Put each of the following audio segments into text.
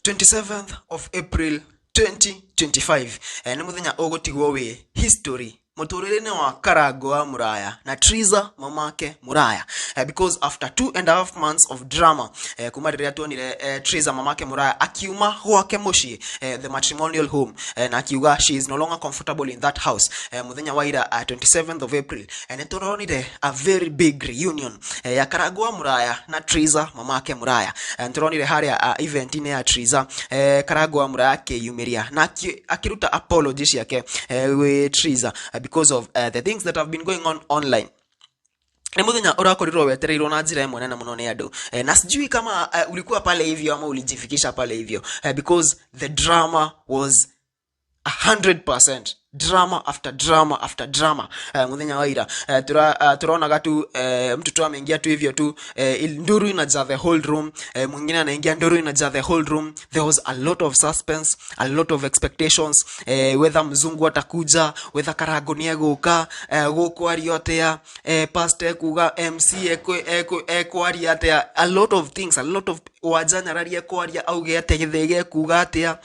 27th of April 2025 nĩ mũthenya ũgũtigwo wĩ history mũtũrĩre-inĩ wa Karango wa Mũraya na Triza mamake Mũraya, because after 2.5 months of drama, kuma rĩrĩa tuonire Triza mamake Mũraya akiuma gwake mũciĩ, the matrimonial home, na akiuga she is no longer comfortable in that house, mũthenya wa ira, 27th of April, nĩ tũronire a very big reunion ya Karango wa Mũraya na Triza mamake Mũraya. Nĩ tũronire harĩa event-inĩ ya Triza, Karango wa Mũraya akĩyumĩria na akĩruta apology ciake gwĩ Triza because of the things that have been going on online. Nĩ mũthenya ũrakorirwo wetereirwo na njĩra ĩmwe nene mũno nĩ andũ, na sijui kama ulikuwa pale hivyo ama ulijifikisha pale hivyo, because the drama was 100%, drama after drama after drama. Muthenya wa ira, turonaga tu mtu tu ameingia tu hivyo tu, nduru inajaa the whole room, mwingine anaingia, nduru inajaa the whole room. There was a lot of suspense, a lot of expectations, whether mzungu atakuja, whether Karango nĩ egũka, gũkwario atĩa, pastor ekuga, MC ekwaria atĩa, a lot of things, a lot of Wanja Nyarari ekwaria auge atĩa, Gĩthĩgĩ ekuga atĩa,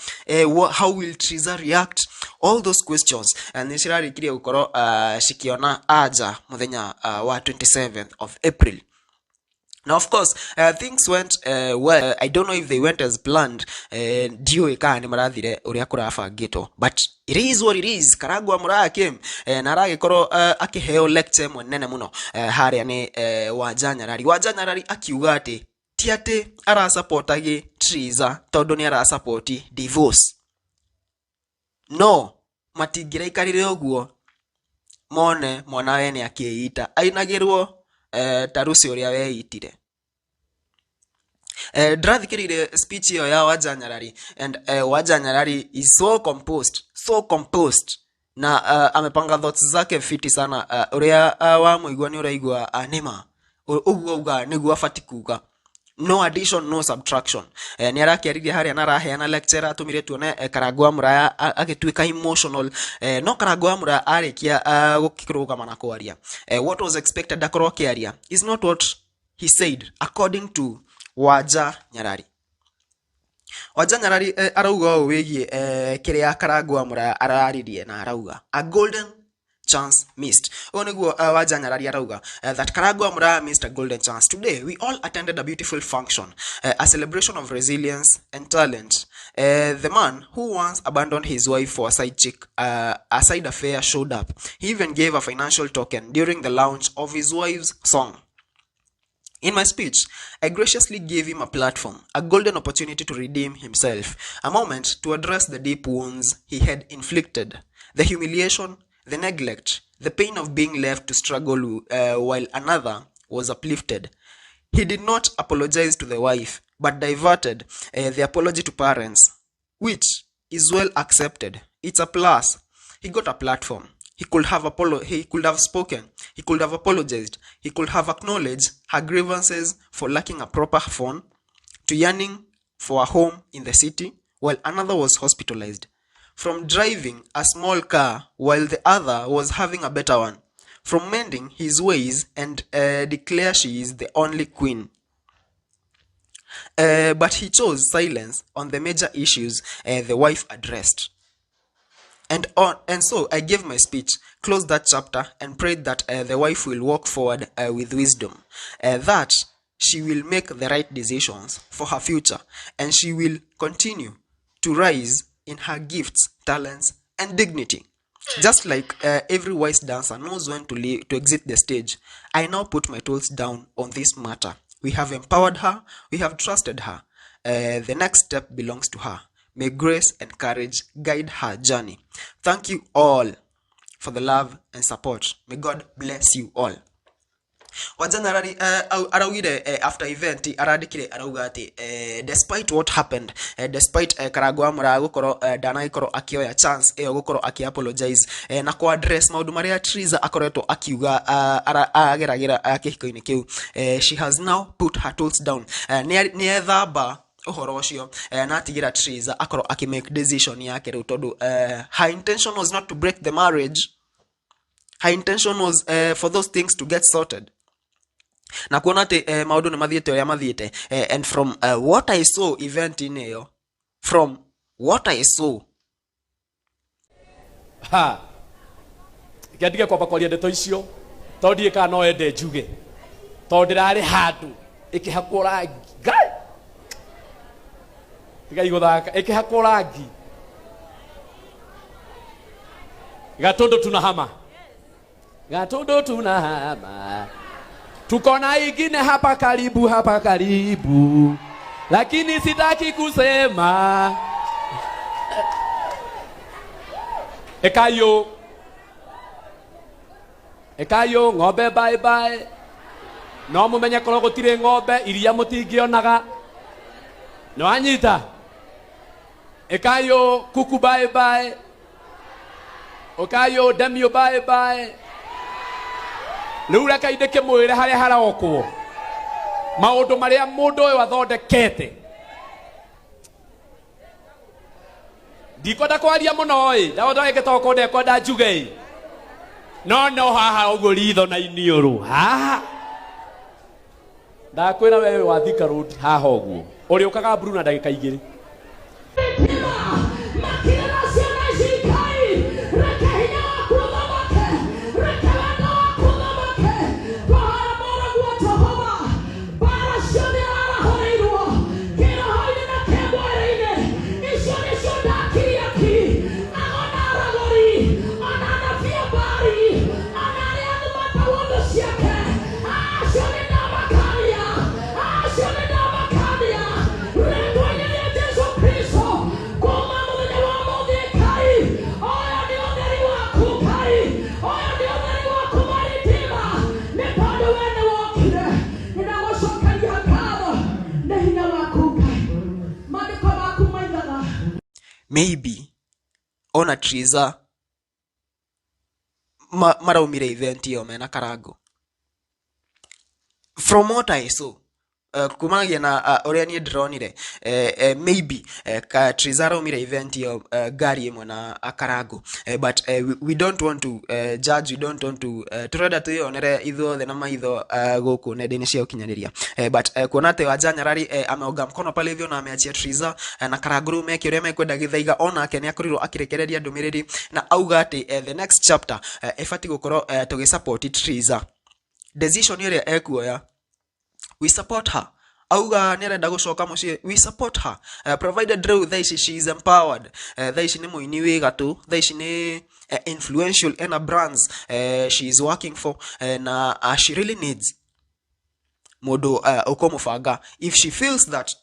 how will Triza react? All those questions nĩ cirarĩkirie gũkorwo cikiona anja mũthenya wa 27th of April. Now, of course, things went well. I don't know if they went as planned. Ndiũĩ kana nĩ marathire ũrĩa kũrabangĩtwo. But it is what it is. Karango wa Mũraya came na aragĩkorwo akĩheo lecture ĩmwe nene mũno harĩa nĩ Wanja Nyarari. Wanja Nyarari akiuga atĩ ti atĩ arasupportagi Triza tondũ nĩ arasupport divorce. No matingĩraikarire ũguo mone mwana wene akĩita ainagĩrwo ta Lucy ũrĩa weitire. Ndĩrathikĩrĩirie speech ĩyo ya Wanja Nyarari and Wanja Nyarari is so composed, so composed, na amepanga thoughts zake fiti sana. Ũrĩa wamũigua nĩ ũraigua nĩma ũguo auga nĩguo abati kuga, no addition, no subtraction. Nĩ arakĩaririe harĩa na araheana lecture atũmire tuone Karango wa Mũraya agĩtuĩka emotional. No Karango wa Mũraya arĩkia gũkĩrũgama na kwaria, what was expected akorwo akĩaria is not what he said, according to Wanja Nyarari. Wanja Nyarari arauga ũũ wĩgiĩ kĩrĩa Karango wa Mũraya araririe, na arauga a golden chance missed. Ũyũ nĩguo Wanja Nyarari arauga, that Karango wa Mũraya missed a golden chance. Today we all attended a beautiful function, a celebration of resilience and talent. The man who once abandoned his wife for a side chick, a side affair, showed up. He even gave a financial token during the launch of his wife's song. In my speech, I graciously gave him a platform, a golden opportunity to redeem himself, a moment to address the deep wounds he had inflicted, the humiliation, the neglect, the pain of being left to struggle while another was uplifted. He did not apologize to the wife, but diverted the apology to parents, which is well accepted. It's a plus. He got a platform. He could have spoken. He could have apologized. He could have acknowledged her grievances for lacking a proper phone, to yearning for a home in the city while another was hospitalized, from driving a small car while the other was having a better one, from mending his ways and declare she is the only queen. But he chose silence on the major issues the wife addressed. And so I gave my speech, closed that chapter, and prayed that the wife will walk forward with wisdom, that she will make the right decisions for her future, and she will continue to rise in her gifts, talents, and dignity. Just like every wise dancer knows when to leave, to exit the stage, I now put my tools down on this matter. We have empowered her, we have trusted her. The next step belongs to her. May grace and courage guide her journey. Thank you all for the love and support. May God bless you all. Wanja Nyarari araugire, after event arandikire arauga ati despite what happened, despite Karango wa Mũraya gukorwo ndanagikorwo akioya chance ĩyo gukorwo aki apologize na ku address maundu maria Triza akoretwo akiuga ageragĩra kĩhiko-inĩ kĩu, she has now put her tools down. Nĩ ethamba ũhoro ũcio na atigĩra Triza akorwo akĩ make decision yake rĩu, tondũ her intention was not to break the marriage. Her intention was for those things to get sorted, na kuona atĩ maũndũ nĩ mathiĩte ũrĩa mathiĩte, and from what I saw event-inĩ ĩyo, From what I saw, Ha ngendige kwamba kwaria ndeto icio tondũ ndiĩ kana no ende njuge tondũ ndĩrarĩ handũ ĩkĩhakwo rangi. Ngai, tigai gũthaka, ĩkĩhakwo rangi. Gatundu tunahama, Gatundu tunahama, tuko na ingine hapa karibu, hapa karibu, lakini sitaki kusema. Ekayo ekayo ng'ombe, bye bye. No mumenye korwo gutire ng'ombe iria mutingionaga no anyita. Ekayo kuku, bye bye. Okayo demio, bye bye. Riu reke ndĩkĩmwĩre harĩa harokwo maũndũ marĩa mũndũ ũyũ athondekete. Ndikwenda kwaria mũno ĩ ndathondekete toko ndekwenda njuge ĩ no no haha ũguo ritho na iniũrũ haha ndakwĩra wewe wa Thika Road haha ũguo ũrĩũkaga mburu na ndagĩka 2. Makĩrĩra ciana ici, Ngai, reke hinya waku ũthamake, reke wendo waku ũthamake. Twahoya mũrũguo Jehova, mbara ciothe ararahũrĩirwo kĩroho-inĩ na kĩmwĩrĩ-inĩ, icio nĩcio ndakiriaki agona aragũri ona anabii a Baali ona arĩa matagwo thũ ciake, acio nĩ ndamakania, acio nĩ ndamakania rĩtwa-inĩ rĩa Jesu Kristo. Kuma mũthenya wa ũmũthĩ, Ngai, ũyũ nĩ ũtheri waku. Ngai, ũyũ nĩ ũtheri waku maritima, nĩ tondũ we nĩ wokire. Nĩndagũcokeria ngatho nĩ hinya waku, Ngai. Maandĩko maku maigaga Maybe ona Triza maraumire event ĩyo mena Karango. From what I saw, kumanagia na ũrĩa niĩ ndĩronire, maybe ka Triza araumire event ĩyo ngari ĩmwe na Karango, but we don't want to judge, we don't want to tũrenda twĩyonere ithuothe na maitho gũkũ nenda-inĩ cia ũkinyanĩria, but kuona atĩ Wanja Nyarari ameunga mkono pale hivyo na ameachia Triza na Karango rĩu meke ũrĩa mekwenda. Gĩthaiga onake nĩ akorirwo akĩrekereria ndũmĩrĩri na auga atĩ the next chapter ĩbatiĩ gũkorwo tũgĩsupport Triza decision ĩrĩa ekuoya. We support her. Auga nĩ arenda gũcoka mũciĩ, we support her, provided rĩu thaa ici she is empowered. Thaa ici nĩ mũini wĩ gatũ, thaa ici nĩ influential, ena brands she is working for, na she really needs mũndũ ũkũmũbanga. If she feels that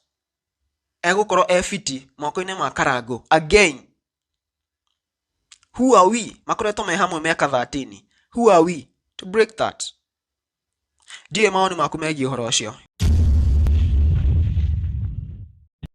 egũkorwo e fiti moko-inĩ ma Karango again, who are we? Makoretwo me hamwe mĩaka 13. Who are we to break that? Ndiũĩ mawoni maku megiĩ ũhoro ũcio.